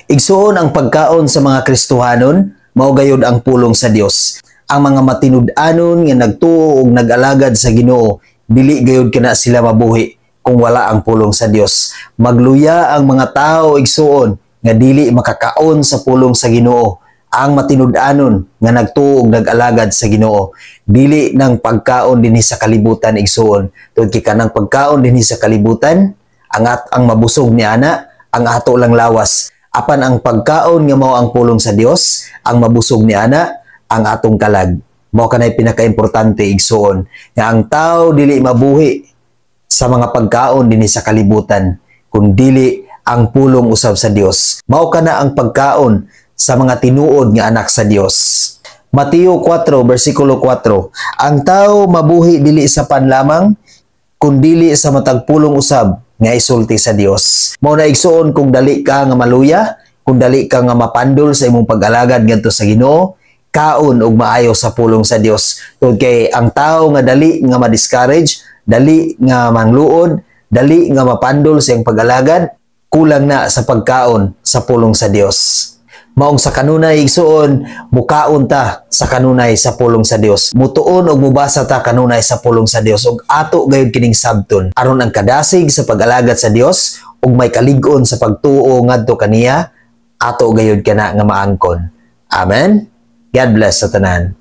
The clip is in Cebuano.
Igsuon, ang pagkaon sa mga Kristohanon mao gayud ang pulong sa Dios. Ang mga matinud-anon nga nagtuo ug nag-alagad sa Ginoo, dili gayud kana sila mabuhi kung wala ang pulong sa Dios. Magluya ang mga tao, igsuon, nga dili makakaon sa pulong sa Ginoo. Ang matinud-anon nga nagtuo ug nag-alagad sa Ginoo, dili ng pagkaon dinhi sa kalibutan, igsuon, tungod kay kanang pagkaon dinhi sa kalibutan, ang mabusog ni ana ang ato lang lawas, apan ang pagkaon nga mao ang pulong sa Dios, ang mabusog ni ana ang atong kalag. Mao kanay pinakaimportante, igsuon, nga ang tao dili mabuhi sa mga pagkaon dinhi sa kalibutan, kun dili ang pulong usab sa Dios. Mao kana ang pagkaon sa mga tinuod nga anak sa Dios. Mateo 4 versikulo 4: "Ang tao mabuhi dili sa pan lamang, kundili sa matag pulong usab nga isulti sa Dios." Mao na, igsuon, kung dali ka nga maluya, kung dali ka nga mapandol sa imong pag-alagad ngadto sa Ginoo, kaon og maayo sa pulong sa Dios. Tungod kay ang tao nga dali nga ma-discourage, dali nga mangluod, dali nga mapandol sa iyang pag-alagad, kulang na sa pagkaon sa pulong sa Dios. Maong sa kanunay, igsuon, mukaon ta sa kanunay sa pulong sa Dios. Mutuon og mubasa ta kanunay sa pulong sa Dios ug ato gayud kining sabton aron ang kadasig sa pag-alagad sa Dios ug may kalig-on sa pagtuo ngadto kaniya, ato gayud kana nga maangkon. Amen. God bless sa tanan.